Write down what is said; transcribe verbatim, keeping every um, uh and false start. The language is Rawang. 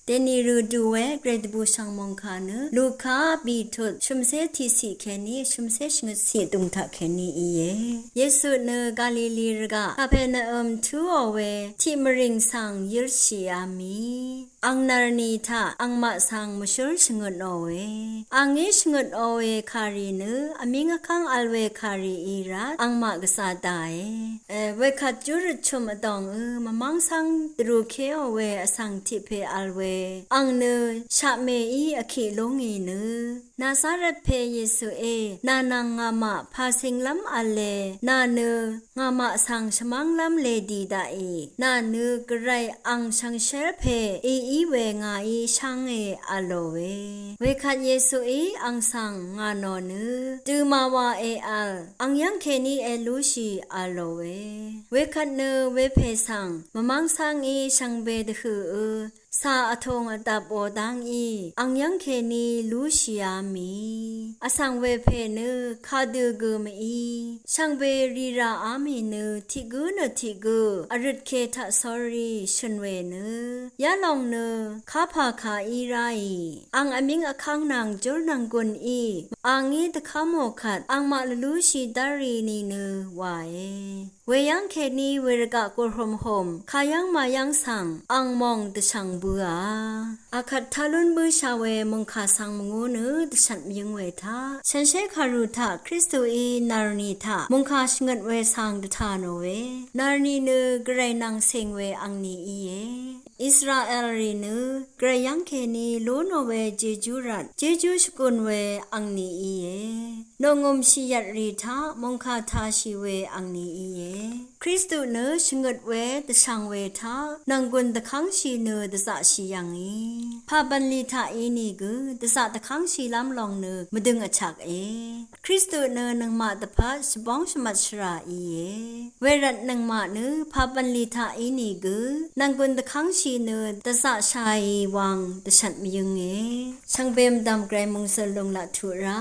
Dèní rø dù we gvray dvbù shv̀ng mòngkà nø Luka bìtut shø̀mcé tiqciq kèní shø̀mcé shvngøtciq dùng taq kèní íe. Yesu nø Galili rvgaq Kapernaum tǿò we tiq mvrìng svng yǿlshìá mì. Àng nv̀rnì taq àngmaq svng mvshǿl shvngøtnò we. Àngí shvngøtnò we kàrì nø vmíng vkv́ng vl we kàrì í rvt àngmaq gvzà dàe. E, wekvt júrøt chø̀m vdòngø mvmv́ng cv́ng dvrukèò we vsvng tiq pè vl we àng nø shaqmèí vkiq lúngì nø, Nazaret pè Yesuí, nà nvng ngàmaq pàcìnglv́m v̄le, nà nø ngàmaq svng shvmv́nglv́m lèdì daqì, nà nø gvray àng shvngshv́r pè í í we ngàí shvngè v̄lòe. Wekvt Yesuí àng svng ngà nò nø dø màwà èvl, àng yv́ng kèní èlúshì v̄lòe. Wekvt nø wepè svng mvmv́ng cv́ngí shvngbe dvhø̀ø cà vtùng vdvpò dv́ngí àng yv́ng kèní lúshìá mì. Vsvng wepè nø kadø gø mví, shvngbe rì ràá mì nø tiq gǿ nø tiq gǿ vrøtke taq sórí shø̀n we nø, yalòng nø kapà kà í ráì, àng vmíng vkv́ng nvng júr nvnggùn í àngí dvkv́mò kvt àngmaq lvlúshì dv́rì nìnø wae. Weyv́ng kèní wervgaq gùrhùmhùm kayv́ng mayv́ng svng àng mòng dvshv̀ng bǿà. Akvt tá lún bǿshà we mòngkà svng mvngú nø dvshvt mvyǿng we taq, shànshér kàru taq Kristuí nv̀rnì taq mòngkà shvngøt we svng dvtà nò we, nv̀rnì nø gvray nvng cìng we àngní íe. Israelrì nø gvray yv́ng kèní lú nò we jejú rvt jejú shvgùn we àngní íe. Nòngø̀mshì yvtrì taq mòngkà tāshì we àngní íe. Kristu nø shvngøt we dvshv̀ng we taq nv̀nggùn dvkv́ngshì nø dvzaqshì yv̀ngì. Pàbv̀nlì taq ínìgø dvzaq dvkv́ngshìlv́m lòng nø mvdøng vchakè. Kristu nø nøngmaq dvpvt shvbóng shvmvt shvrà íe. Wervt nøngmaq nø pàbv̀nlì taq ínìgø nv̀nggùn dvkv́ngshì nø dvzaqshàì wang dvshvt mvyǿngè. Shvngbe mvdv̀m gvray mòngzø̀l lùng laq tuq rá.